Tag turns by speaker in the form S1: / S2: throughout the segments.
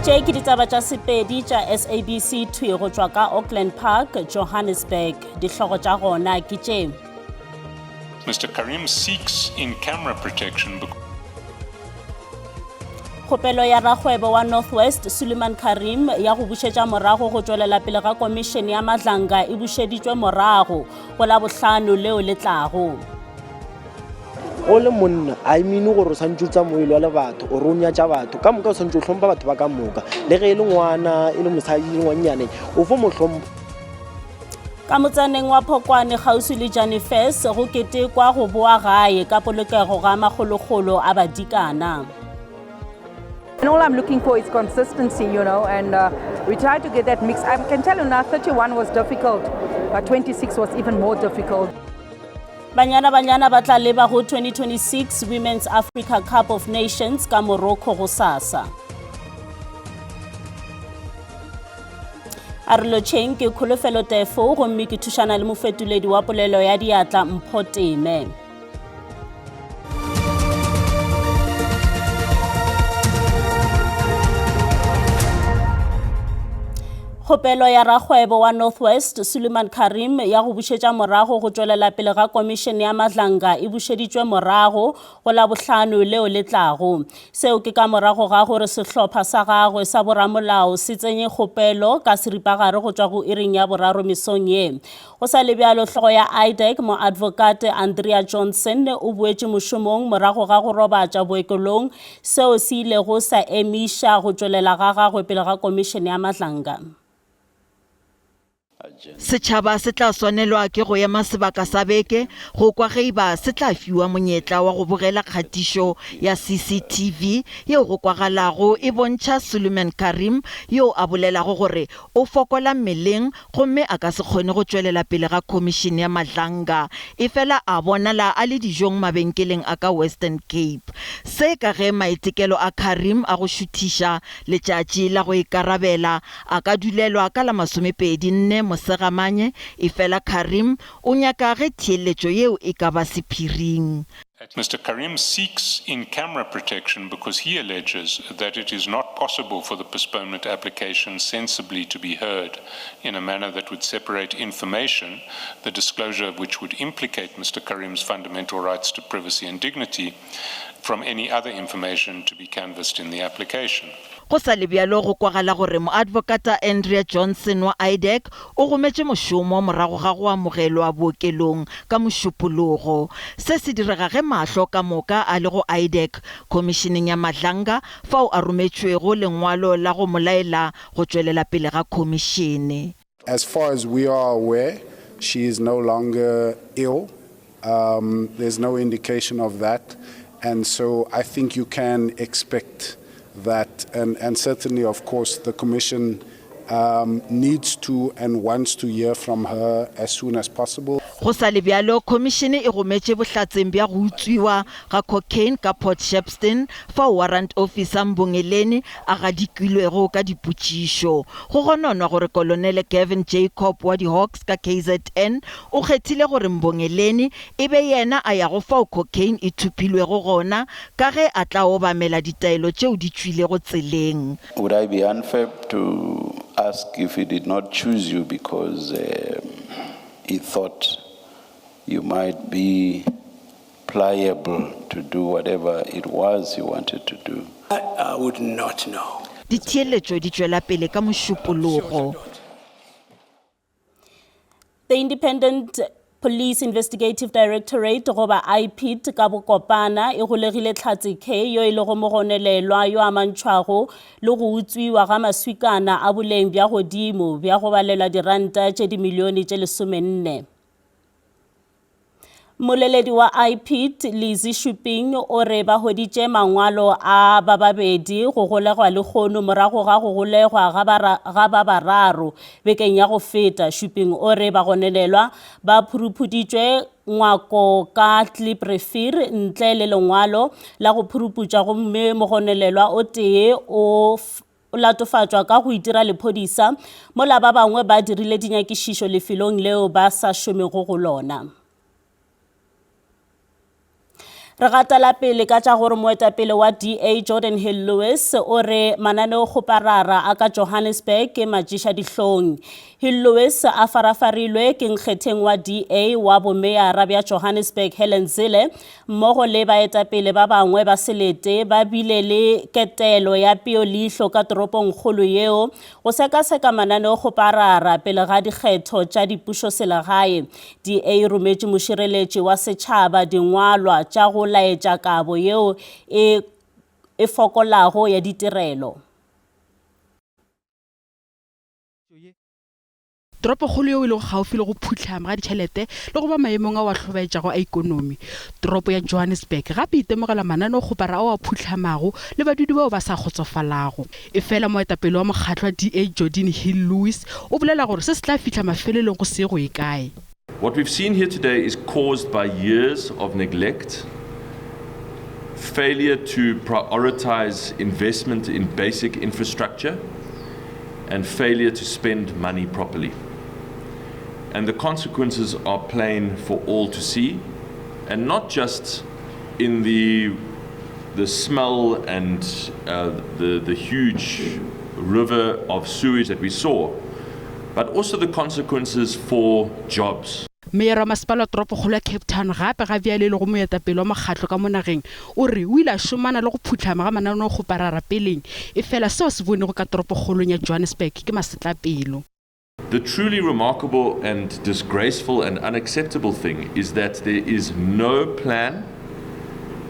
S1: Tše ke ditaba tša Sepedi tša SABC thwi go tšwa ka Auckland Park, Johannesburg. Dihlogo tša gona ke tše.
S2: Mr Carrim seeks in camera protection because
S1: Kgopelo ya rakgwebo wa North West Suleiman Carrim ya go bušetša morago go tšwelela pele ga komišene ya Madlanga e bušeditšwe morago go Labohlano leo le tlago.
S3: O le monna a e meane gore o santse o tsamaye o lwa le batho or o nyatša batho ka moka, o santse o hlompha batho ba ka moka, le ge e le ngwana, e le mosadi, e le ngwannyane, o fo mo hlompha.
S1: Ka motsaneng wa Phokwane kgauswi le Janifes go ketekwa go boa gae ka polokego ga makgolokgolo a badikana.
S4: And all I'm looking for is consistency, you know, and uh, we try to get that mix. I can tell you now, 31 was difficult, but 26 was even more difficult.
S1: Banyana Banyana ba tla leba go 2026 Women's Africa Cup of Nations ka Morocco gosasa. A re lotšheng ke Kholofelo Tefo gomme ke thušana le mofetoledi wa polelo ya diatla Mpho Teme. Kgopelo ya rakgwebo wa North West Suleiman Carrim ya go bušetša morago go tšwelela pele ga komišene ya Madlanga e bušeditšwe morago go Labohlano leo le tlago. Seo ke ka morago ga gore sehlopha sa gagwe sa boramolao se tsenye kgopelo ka seripagare go tšwa go iring ya boraro mesong ye. Go sa le bjalo, hlogo ya IDAC, moadvokate Andrea Johnson, o boetše mošomong morago ga go robatša bookelong, seo se ilego sa emiša go tšwelela ga gagwe pele ga Komišene ya Madlanga.
S5: Setšhaba se tla swanelwa ke go ema sebaka sa beke go kwa ge e ba se tla fiwa monyetla wa go bogela kgatišo ya CCTV yeo go kwagalago e bontšha Suleiman Carrim yo a bolelago gore o fokola mmeleng gomme a ka se kgone go tšwelela pele ga Khomišene ya Madlanga, efela a bonala a le dijong mabenkeleng a ka Western Cape. Se ka ge maitekelo a Carrim a go šuthiša letšatši la go ikarabela a ka dulelwa ka la masomepedi nne Mosegamanye, efela Carrim o nyaka ge theeletšo yeo e ka ba sephiring.
S2: Mr Carrim seeks in-camera protection because he alleges that it is not possible for the postponement application sensibly to be heard in a manner that would separate information, the disclosure of which would implicate Mr Carrim's fundamental rights to privacy and dignity, from any other information to be canvassed in the application.
S5: Go sa le bjalo, go kwagala gore moadvokata Andrea Johnson wa IDAC o gometše mošomo morago ga go amogelwa bookelong ka Mošupologo. Se se direga ge mahlo ka moka a le go IDAC Khomišeneng ya Madlanga fao a rometšwego lengwalo la go mo laela go tšwelela pele ga khomišene.
S6: As far as we are aware, she is no longer ill. Um, there's no indication of that. And so I think you can expect that. And, and certainly, of course, the Commission um, needs to and wants to hear from her as soon as possible.
S5: Go sa le bjalo, khomišene e gometše bohlatseng bja go utswiwa ga cocaine ka Port Shepstone fao Warrant Officer Mbongeleni a gadikilwego ka dipotšišo. Go gononwa gore Kolonele Gavin Jacob wa di-Hawks ka KZN o kgethile gore Mbongeleni e be yena a yago fao cocaine e thopilwego gona ka ge a tla obamela ditaelo tšeo di tšwilego tseleng.
S7: Would I be unfair to ask if he did not choose you because he thought you might be pliable to do whatever it was he wanted to do?
S8: I, I would not know.
S5: Ditheeletšo di tšwela pele ka Mošupologo.
S1: The Independent Police Investigative Directorate goba IPID ka bokopana e golegile Tlhatse K yo e lego mogonelelwa yo a mantšhwago le go utswiwa ga maswikana a boleng bja godimo bja go balelwa diranta tše dimilione tše lesomenne. Mmoleledi wa IPID, Lizzy Shuping, o re ba hweditše mangwalo a ba babedi go golegwa lehono morago ga go golegwa ga ga ba bararo bekeng ya go feta. Shuping o re bagonelelwa ba phuruphuditšwe ngwako ka Kliprivier ntle le lengwalo la go phuruputša gomme mogonelelwa o tee o O latofatšwa ka go itira lephodisa mola ba bangwe ba dirile dinyakišišo lefelong leo ba sa šomego go lona. Re gatela pele ka tša gore moetapele wa DA Geordin Hill-Lewis o re mananeokgoparara a ka Johannesburg ke matšišadihlong. Hill-Lewis a farafarilwe ke nkgetheng wa DA wa bomeyara bja Johannesburg Helen Zille mmogo le baetapele ba bangwe ba selete ba bile le ketelo ya peoleihlo ka toropongkgolo yeo go sekaseka mananeokgoparara pele ga dikgetho tša dipušoselegae. DA e rometše mošireletši wa setšhaba dingwalwa tša go laetša kabo yeo e e fokolago ya ditirelo.
S9: Toropokgolo yeo e lego kgaufsi le go phuhlama ga ditšhelete le go ba maemong ao a hlobaetšago a ikonomi, toropo ya Johannesburg gape e itemogela mananeokgopara ao a phuhlamago le badudi bao ba sa kgotsofalago. Efela moetapele wa mokgatlo wa DA Geordin Hill-Lewis o bolela gore se se tla fihla mafelelong go se go ye kae.
S10: What we've seen here today is caused by years of neglect, failure to prioritize investment in basic infrastructure, and failure to spend money properly. And the consequences are plain for all to see, and not just in the the smell and uh, the, the huge river of sewage that we saw, but also the consequences for jobs.
S9: Meyara wa masepala wa toropokgolo ya Cape Town gape ga bjale e lego moetapele wa mokgatlo ka mo nageng o re o ile a šomana le go phuhlama ga mananeokgoparara peleng, efela seo a se bonego ka toropokgolong ya Johannesburg ke masetlapelo.
S10: The truly remarkable and disgraceful and unacceptable thing is that there is no plan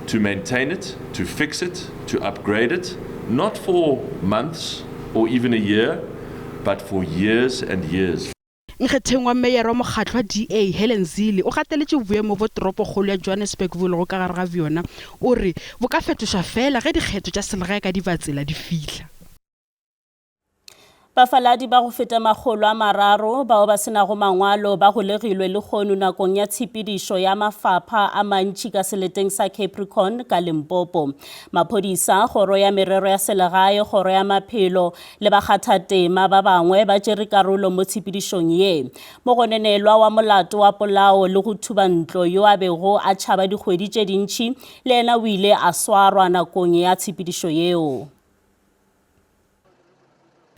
S10: to maintain it, to fix it, to upgrade it, not for months or even a year, but for years and years.
S9: Nkgetheng wa meyara wa mokgatlo wa DA, Helen Zille, o gateletše boemo bjo toropokgolo ya Johannesburg bo lego ka gare ga bjona. O re bo ka fetošwa feela ge dikgetho tša selegae ka dibatsela di fihla.
S1: Bafaladi ba go feta 300 bao ba se nago mangwalo ba golegilwe lehono nakong ya tshepedišo ya mafapha a mantši ka seleteng sa Capricorn ka Limpopo. Maphodisa, Kgoro ya Merero ya Selegae, Kgoro ya Maphelo le bakgathatema ba bangwe ba tšere karolo mo tshepedišong ye. Mogononelwa wa molato wa polao le go thuba ntlo yo a bego a tšhaba dikgwedi tše dintši le yena o ile a swarwa nakong ya tshepedišo yeo.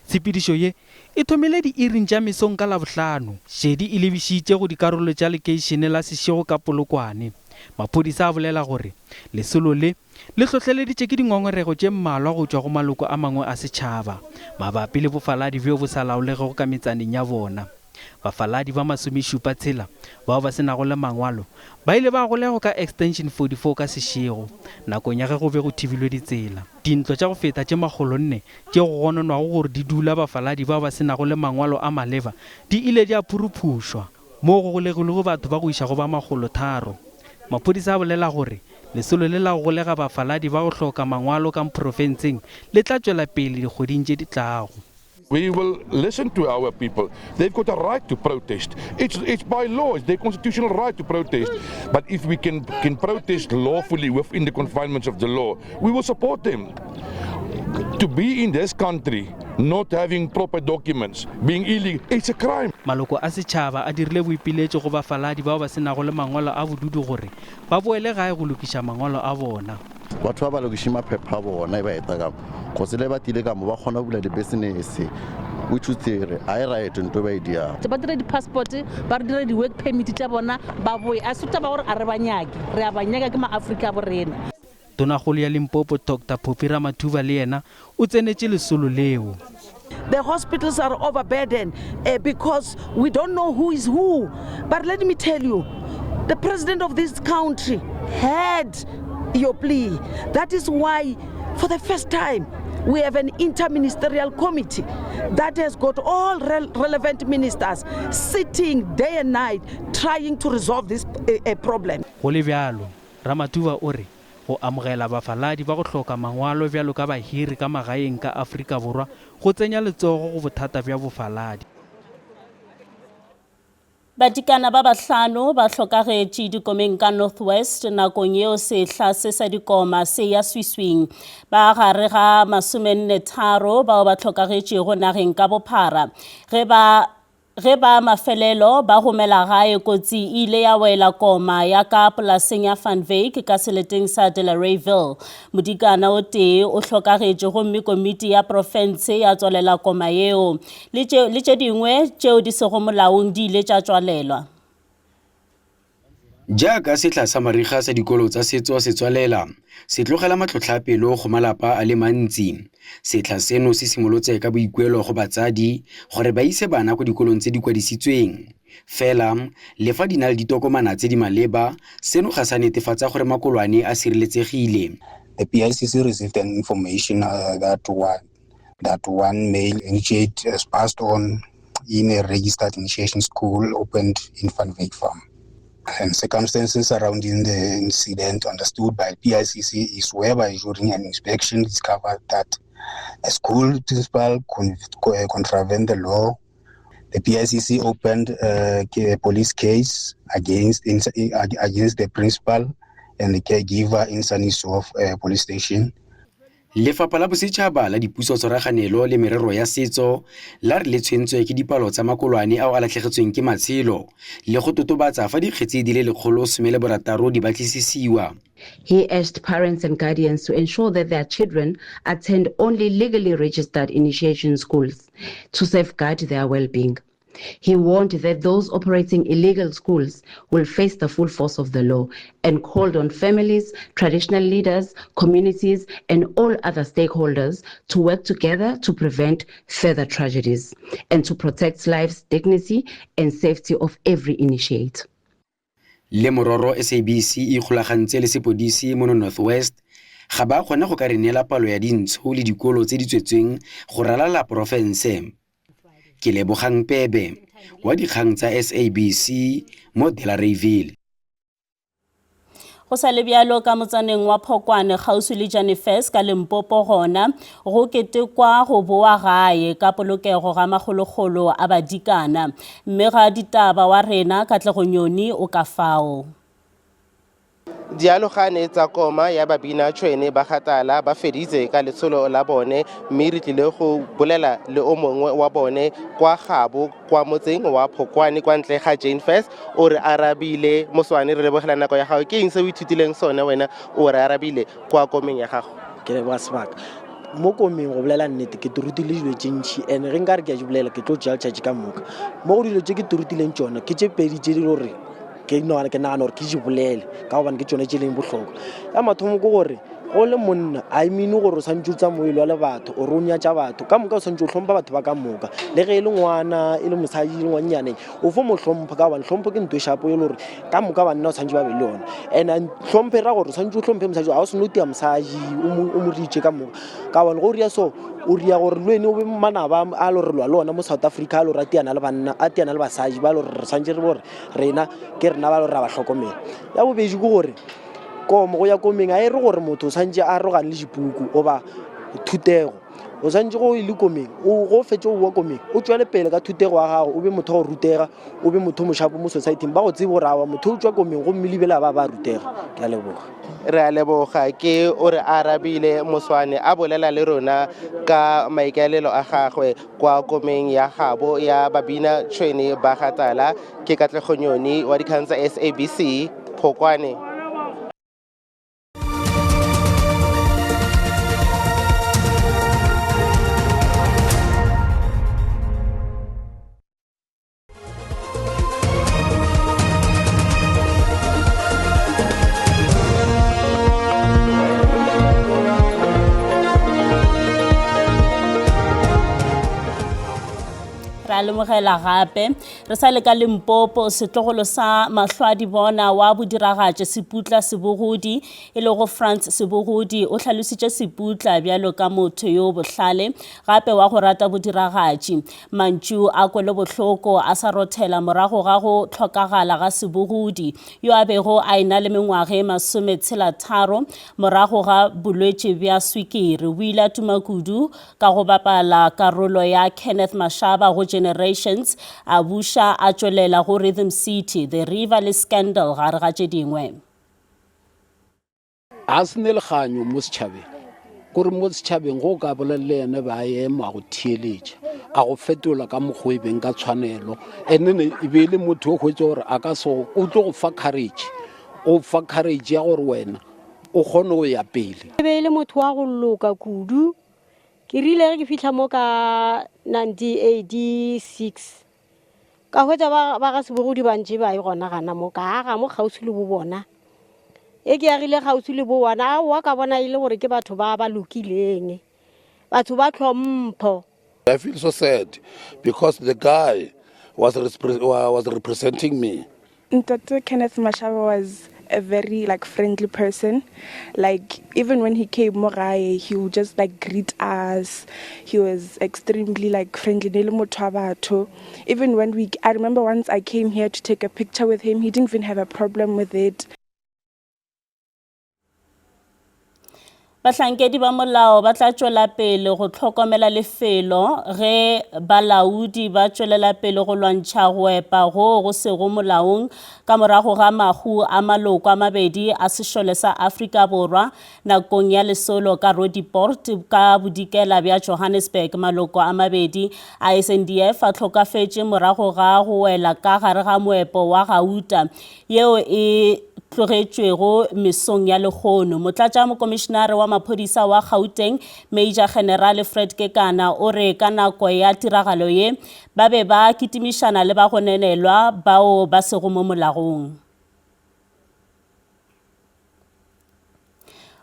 S11: Tshepedišo ye e thomile diiring tša mesong ka Labohlano. Šedi e lebišitše go dikarolo tša lekeišene la Seshego ka Polokwane. Maphodisa a bolela gore lesolo le le hlohleleditše ke dingongorego tše mmalwa go tšwa go maloko a mangwe a setšhaba mabapi le bofaladi bjo bo sa laolegego ka metsaneng ya bona. Bafaladi ba masomešupa tshela bao ba se nago le mangwalo ba ile ba golegwa ka Extension 44 ka sešego nakong ya ge go be go thibilwe ditsela. Dintlo tša go feta tše makgolonne tše go gononwago gore di dula bafaladi bao ba se nago le mangwalo a maleba di ile di a phuruphušwa, moo go golegilwego batho ba go iša go ba makgolotharo. Maphodisa a bolela gore lesolo le la go golega bafaladi ba go hloka mangwalo ka mphorofenseng le tla tšwela pele dikgweding tše di tlago.
S12: We will listen to our people. They've got a right to protest. It's, it's by law, it's their constitutional right to protest. But if we can, can protest lawfully within the confinements of the law, we will support them. To be in this country, not having proper documents, being illegal, it's a crime.
S11: Maloko a setšhaba a dirile boipiletšo go bafaladi bao ba se nago le mangwalo a bodudu gore ba boele gae go lokiša mangwalo a bona.
S13: Batho ba ba lokiše maphepha a bona e ba eta ka mo cause le ba tile ka mo ba kgona go bula di-business which is re a e right nto ba e diang.
S14: Ba dire di-passport ba re dire di-work permit tša bona ba boe a se taba gore a re ba nyake re a ba nyaka ke ma-Afrika bo rena.
S11: Tonakgolo ya Limpopo Doctor Phophi Ramathuba le yena o tsenetše lesolo leo.
S15: The hospitals are overburdened uh, because we don't know who is who. But let me tell you, the president of this country heard your plea. That is why, for the first time, we have an interministerial committee that has got all re relevant ministers sitting day and night trying to resolve this uh, problem.
S11: Go le bjalo, Ramathuba o re go amogela bafaladi ba go hloka mangwalo bjalo ka bahiri ka magaeng ka Afrika Borwa go tsenya letsogo go bothata bja bofaladi.
S1: Badikana ba bahlano ba hlokagetše dikomeng ka North West nakong yeo sehla se sa dikoma se ya swiswing. Ba gare ga masomenne tharo bao ba hlokagetšego nageng ka bophara ge ba. Ge ba mafelelo ba gomela gae, kotsi e ile ya wela koma ya ka polaseng ya Van Wyk ka seleteng sa Delareyville. Modikana o tee o hlokagetše gomme komiti ya profense ya tswalela koma yeo. Le tše, le tše dingwe tšeo di sego molaong di ile tša tswalelwa.
S16: Jaaka setlha sa mariga sa dikolo tsa setso se tswalela, se tlogela matlhotlhapelo go malapa a le mantsi. Setlha seno se simolotse ka boikuelo go batsadi gore ba ise bana kwa dikolong tse di kwadisitsweng. Fela, le fa di na le ditokomana tse di maleba, seno ga sa netefatsa gore makolwane a sireletsegile.
S17: The PICC received an information uh, that one that one male initiate has passed on in a registered initiation school opened in Van Wyk Farm. And circumstances surrounding the incident understood by PICC is whereby during an inspection discovered that a school principal con- contravened the law. The PICC opened a police case against against the principal and the caregiver in Sannieshof uh, police station.
S16: Lefapha la Bosetšhaba la Dipusotshwaraganelo le Merero ya Setso la re le tshwentswe ke dipalo tsa makolwane ao a latlhegetsweng ke matshelo le go totobatsa fa dikgetse di le 116 di batlisisiwa.
S18: He urged parents and guardians to ensure that their children attend only legally registered initiation schools to safeguard their well-being. He warned that those operating illegal schools will face the full force of the law and called on families, traditional leaders, communities, and all other stakeholders to work together to prevent further tragedies and to protect lives, dignity, and safety of every initiate.
S16: Le mororo SABC e ikgolagantse le sepodisi mono North West, ga ba kgona go ka re neela palo ya dintsho le dikolo tse di tswetsweng go ralala porofense. Ke Lebogang Pebe wa dikgang tsa SABC mo Delareyville.
S1: Go sa le bjalo ka motsaneng wa Phokwane kgauswi le Janifes ka Limpopo gona go ketekwa go boa gae ka polokego ga makgolokgolo a badikana. Mme ga ditaba wa rena Katlego Nyoni o ka fao.
S19: Dialogane tsa koma ya babina tšhwene ba gatala ba feditse ka letsholo la bone mme re tlile go bolela le o mongwe wa bone kwa gabo kwa motseng wa Phokwane kwa ntle ga Jane Furse o re arabile moswane re lebogela nako ya gago ke eng se o ithutileng sone wena o re arabile kwa komeng ya gago
S3: ke leboga sebaka mo komeng go bolela nnete ke rutile dilo tše ntšhi and ge nka re ke a di bolela ke tlo tšea letšatši ka moka mo go dilo tše ke rutileng tšona ke tše pedi tše di le gore ke nagana ke nagana gore ke di bolele ka gobane ke tsone tse leng bohlokwa ya mathomo ke gore go le monna a mean gore o santse o tsamaye lwa le batho ore o nyatša batho ka moka o santse o hlompha batho ba ka moka le ge e le ngwana e le mosadi e le ngwannyane o fo mo hlompha ka gobane hlompho ke nto e shapo e le gore ka moka banna o santse ba be le yone and hlomphe ra gore o santse o hlomphe mosadi ga o seno tia mosadi o mo ritše ka moka ka gobane go ria so o ria gore le wene o be manaba a lo re lwa le ona mo south africa a lo re a tiana le banna a tiana le basadi ba lo re re santse re bore rena ke rena ba ra ba hlokomela ya bobedi ke gore komo go ya komeng a e re gore motho o santse a rogane le dipuku goba thutego o santse go ile komeng go fetse o boa komeng o tswele pele ka thutego ya gago o be motho wa go rutega o be motho mošapo mo society-ing ba go tsebe gore awa motho o tswa komeng gomme lebile ba ba rutega ke a leboga
S19: re a leboga ke o re arabile moswane a bolela le rona ka maikaelelo a gagwe kwa komeng ya gabo ya babina tšhwene ba ga tala ke katlego nyoni wa dikgang tsa sabc phokwane
S1: ra lemogela gape re sa le ka limpopo setlogolo sa mahlwadibona wa bodiragatše seputla sebogodi e lego frans sebogodi o hlalositše seputla bjalo ka motho yo bohlale gape wa go rata bodiragatši Mantšu a kwelobohloko a sa rothela morago ga go hlokagala ga Sebogodi, yo a bego a e-na le mengwaga e masometshela-tharo, morago ga bolwetši bja swikiri. O ile a tuma kudu ka go bapala karolo ya Kenneth Mashaba go Generations, a buša a tšwelela go Rhythm City, The River le Scandal gare ga tše dingwe.
S8: A se ne leganyo mo setšhabeng.
S20: Kore mo setšhabeng go o ka bolela le yena be a ema a go theeletša, a go fetola ka mokgwa e beng ka tshwanelo. And then e be e le motho o hwetša gore a ka se o tlo go fa courage, o fa courage ya gore wena o kgone go ya pele.
S21: E be e le motho wa go loka kudu. Ke rile ge ke fihla mo ka 1986 ka hwetša ba ba ga Sebogodi ba ntše ba e gona gana mo, ka aga mo kgauswi le bo bona. E ke agile kgauswi le bo bona, aowa ka bona e le gore ke batho ba ba lokileng, batho ba tlhompho.
S22: I feel so sad because the guy was, was representing me.
S23: Ntate Kenneth Mashaba was a very like friendly person. Like even when he came mo gae, he would just like greet us. He was extremely like friendly. Ne le motho wa batho. Even when we, I remember once I came here to take a picture with him, he didn't even have a problem with it.
S1: Bahlankedi ba molao ba tla tšwela pele go hlokomela lefelo ge balaodi ba tšwelela pele go lwantšha go epa goo go sego molaong ka morago ga mahu a maloko a mabedi a sešole sa Afrika Borwa nakong ya lesolo ka Roodepoort ka bodikela bja Johannesburg. Maloko a mabedi a SANDF a hlokafetše morago ga go wela ka gare ga moepo wa gauta yeo e tlogetšwego mesong ya lehono. Motlatšamokomišenare wa maphodisa wa Gauteng, Major Generale Fred Kekana o re ka nako ya tiragalo ye, ba be ba kitimišana le bagononelwa bao ba sego mo molagong.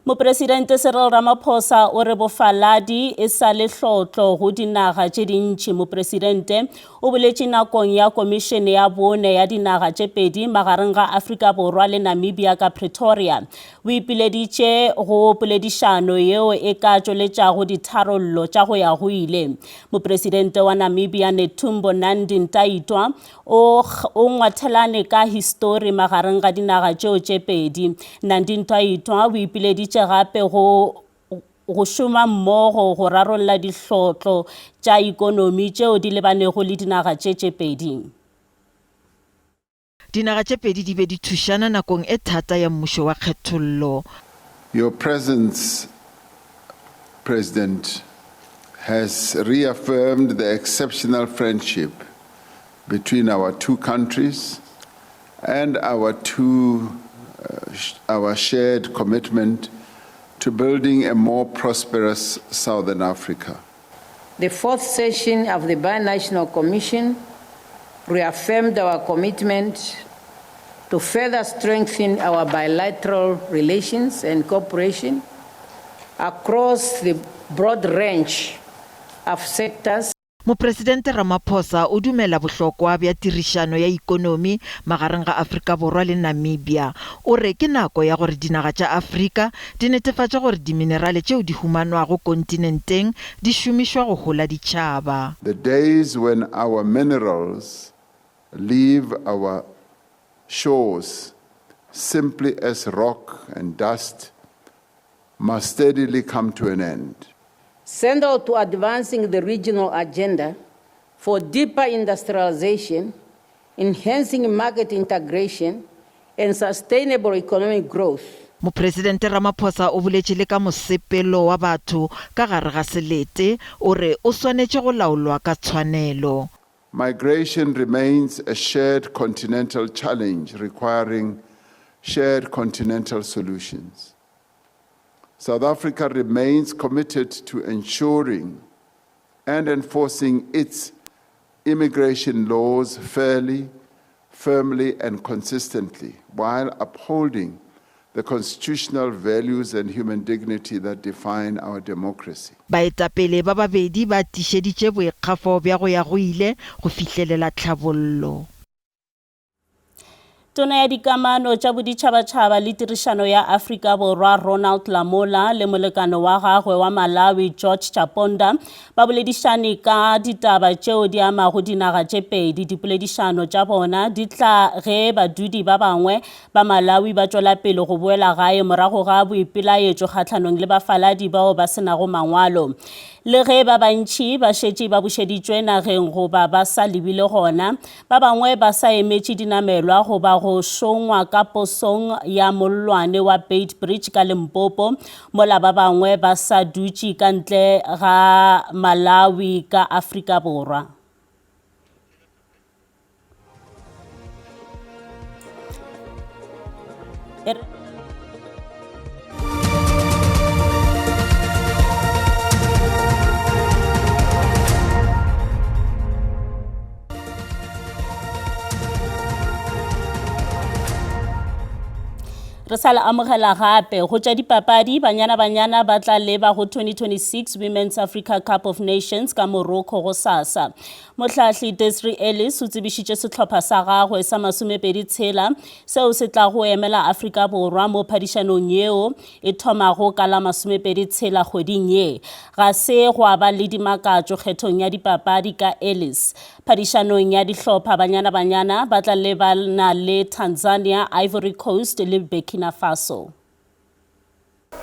S1: Mopresidente Cyril Ramaphosa o re bofaladi e sa le hlotlo go dinaga tše dintši. Mopresidente o boletše nakong ya komišene ya bone ya dinaga tše pedi magareng ga Afrika Borwa le Namibia ka Pretoria. O ipileditše go poledišano yeo e ka tšweletšago ditharollo tša go ya go ile. Mopresidente wa Namibia Netumbo Nandi-Ndaitwah O, o ngwathelane ka histori magareng ga dinaga tšeo tše pedi. Nandi-Ndaitwah o ipileditše gape go go šoma mmogo go rarolla dihlotlo tša ikonomi tšeo di lebanego le dinaga tše tše pedi.
S5: Dinaga tše pedi di be di thušana nakong e thata ya mmušo wa kgethollo.
S24: Your presence, President, has reaffirmed the exceptional friendship between our two countries and our two uh, our shared commitment to building a more prosperous Southern Africa.
S25: The fourth session of the Binational Commission reaffirmed our commitment to further strengthen our bilateral relations and cooperation across the broad range of sectors.
S5: Mopresidente Ramaphosa o dumela bohlokwa bja tirišano ya ikonomi magareng ga Afrika Borwa le Namibia. O re ke nako ya gore dinaga tša Afrika di netefatše gore diminerale tšeo di humanwago kontinenteng di šomišwa go hola ditšhaba.
S24: The days when our minerals leave our shores simply as rock and dust must steadily come to an end.
S25: Central to advancing the regional agenda for deeper industrialization, enhancing market integration and sustainable economic growth.
S5: Mopresidente Ramaphosa o boletše le ka mosepelo wa batho ka gare ga selete, o re o swanetše go laolwa ka tshwanelo.
S24: Migration remains a shared continental challenge requiring shared continental solutions. South Africa remains committed to ensuring and enforcing its immigration laws fairly, firmly, and consistently, while upholding the constitutional values and human dignity that define our democracy.
S5: Baetapele ba babedi ba tiišeditše boikgafo bja go ya go ile go fihlelela tlhabollo.
S1: Tona ya Dikamano tša Boditšhabatšhaba le Tirišano ya Afrika Borwa Ronald Lamola le molekane wa gagwe wa Malawi George Chaponda ba boledišane ka ditaba tšeo di amago dinaga tše pedi. Dipoledišano tša bona di tla ge badudi ba bangwe ba Malawi ba tšwela pele go boela gae morago ga boipelaetšo kgahlanong le bafaladi bao ba se nago mangwalo. Le ge ba bantši ba šetše ba bušeditšwe nageng goba ba sa lebile gona, ba bangwe ba sa emetše dinamelwa goba go. go šongwa ka posong ya mollwane wa Beitbridge ka Limpopo, mola ba bangwe ba sa dutše ka ntle ga Malawi ka Afrika Borwa. Re sa le amogela gape go tša dipapadi, Banyana Banyana ba tla leba go 2026 Women's Africa Cup of Nations ka Morocco gosasa. Mohlahli Desiree Ellis o tsebišitše sehlopha sa gagwe sa masomepedi tshela seo se tlago emela Afrika Borwa mo phadišanong yeo e thomago ka la masomepedi tshela kgweding ye. Ga se gwa ba le dimakatšo kgethong ya dipapadi ka Ellis. Phadišanong ya dihlopha Banyana Banyana ba tla lebana le Tanzania, Ivory Coast le Burkina Faso.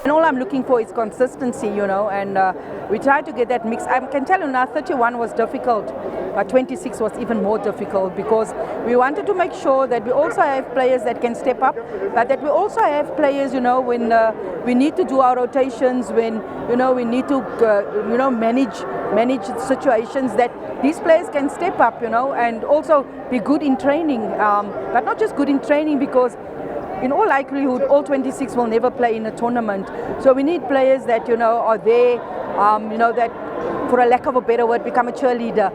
S2: And all I'm looking for is consistency, you know, and uh, we try to get that mix. I can tell you now, 31 was difficult, but 26 was even more difficult because we wanted to make sure that we also have players that can step up, but that we also have players, you know, when uh, we need to do our rotations, when, you know, we need to, uh, you know, manage, manage situations that these players can step up, you know, and also be good in training, um, but not just good in training because in all likelihood, all 26 will never play in a tournament. So we need players that, you know, are there, um, you know, that, for a lack of a better word, become a cheerleader.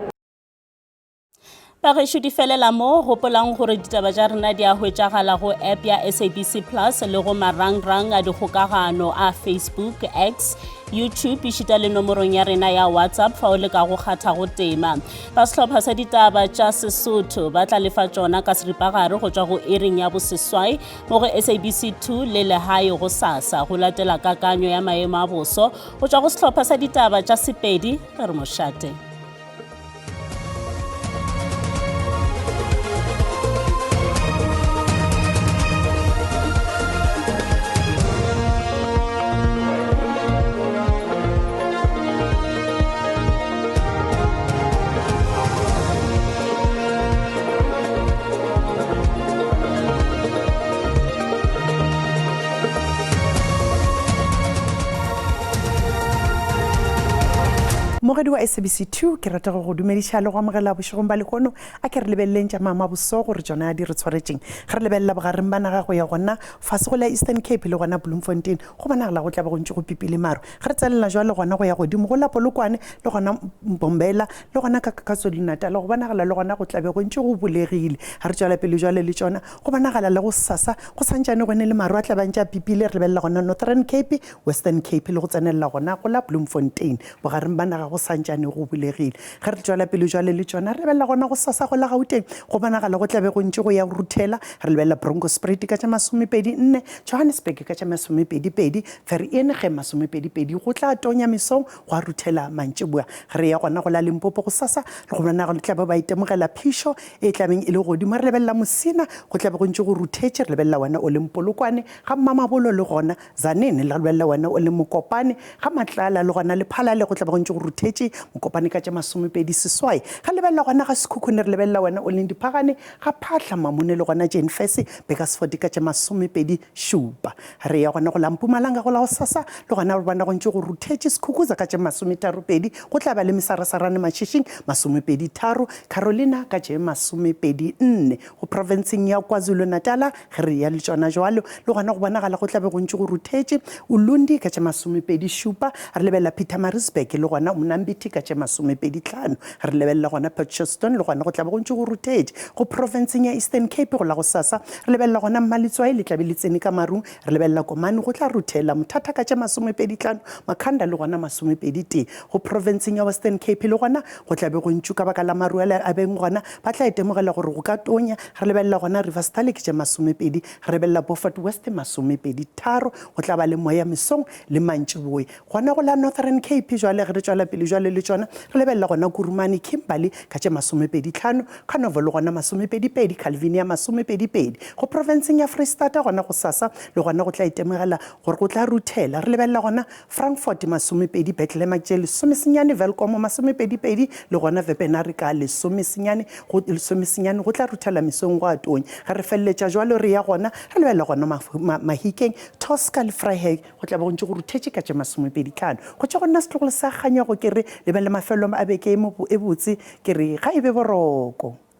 S1: Bagešo di felela mo, gopolang gore ditaba tša rena di a hwetšagala go app ya SABC Plus le go marangrang a dikgokagano a Facebook, X, YouTube ešita le nomorong ya rena ya WhatsApp fa o leka go kgatha go tema. Ba sehlopha sa ditaba tša Sesotho ba tla lefa tšona ka seripagare go tšwa go iring ya boseswai mo go SABC 2 le Lehae gosasa go latela kakanyo ya maemo a boso go tšwa go sehlopha sa ditaba tša Sepedi re re mošate.
S4: Mmogedi wa SABC 2 ke rata go go dumediša le go amogela bošegong ba lehono. A ke re lebeleleng tša mamaboso gore tšona di re tshwaretšeng. Ge re lebelela bogareng ba naga go ya gona fase go la Eastern Cape le gona Bloemfontein go bonagala go tla be go ntše go pipile maru. Ge re tsenelela jwale gona go ya godimo go la Polokwane le gona Mbombela le gona ka KwaZulu-Natal go bonagala le gona go tla be go ntše go bulegile. Ge re tšwela pele jwale le tšona go bonagala le go sasa go santšane go ne le maru a tla be a ntše a pipile. Re lebelela gona Northern Cape, Western Cape le go tsenelela gona go la Bloemfontein. Bogareng ba naga go santšane go bulegile. Ge re tšwela pele jwale le tšona, re lebelela gona gosasa go la Gauteng, go bonagala go tla be go ntše go ya go ruthela. Re lebelela Bronkhorstspruit ka tša masomepedi nne, Johannesburg ka tša masomepedi pedi, Vereeniging masomepedi pedi, go tla tonya mesong gwa ruthela mantšiboa. Ge re ya gona go la Limpopo gosasa, le go bonagala tla be ba itemogela phišo e tla beng e le godimo. Re lebelela Musina, go tla be go ntše go ruthetše. Re lebelela wena o leng Polokwane, ga Mmamabolo le gona Tzaneen, le lebelela wena o le Mokopane, ga Matlala le gona Lephalale go tla be go ntše go ruthetše, Mokopane ka tše masomepedi seswai. Ge lebelela gona ga Sekhukhune re lebelela wena o leng Diphagane, ga Phahla, Mamone le gona Jane Furse, Burgersfort ka tše masomepedi šupa. Re ya gona go la Mpumalanga go la gosasa le gona re bona go ntše go ruthetše, Sekhukhuza ka tše masometharopedi, go tla ba le mesarasarane Mashishing masomepedi tharo, Carolina ka tše masomepedi nne. Go profenseng ya KwaZulu-Natala Ge re eya le tšona jwalo, le gona go bonagala go tla be go ntše go ruthetše. Ulundi ka tše masomepedi šupa, re lebelela Pietermaritzburg le gona Mnambithi ka tše masomepedi tlhano. Re lebelela gona Potchefstroom le gona go tla be go ntše go ruthetše. Go profenseng ya Eastern Cape go la gosasa, re lebelela gona Mmaletswai le tla be le tsene ka marung. Re lebelela Komani go tla ruthela, Mthatha ka tše masomepedi tlhano, Makhanda le gona masomepedi tee. Go profenseng ya Western Cape le gona go tla be go ntšu ka baka la maru ale a beng gona, ba tla itemogela gore go ka tonya. Re lebelela gona Riversdale ke tše masomepedi, re lebelela Beaufort West masomepedi tharo, go tla ba le moya mesong le mantšiboe. Gona go la Northern Cape jwale ge re tšwela pele. bjale le tšona. Re lebelela gona Kurumane, Kimberley ka tše masomepeditlhano, Carnovo le gona masomepedipedi, Calvinia masomepedipedi. Go profenseng ya Freistata gona gosasa le gona go tla itemogela gore go tla ruthela. Re lebelela gona Frankfort masomepedi, Bethlehem tše lesomesenyane, Welkom masomepedipedi le gona Wepener ka lesomesenyane go lesomesenyane go tla ruthela mesong go a tonya. Ge re feleletša jwalo re ya gona re lebelela gona Mahikeng, Tosca le Vryheid go tla be go ntše go ruthetše ka tše masomepeditlhano. Go tšwa go nna setlogolo sa kganyogo ke re le be le mafelelo a beke e botse ke re ga e be boroko.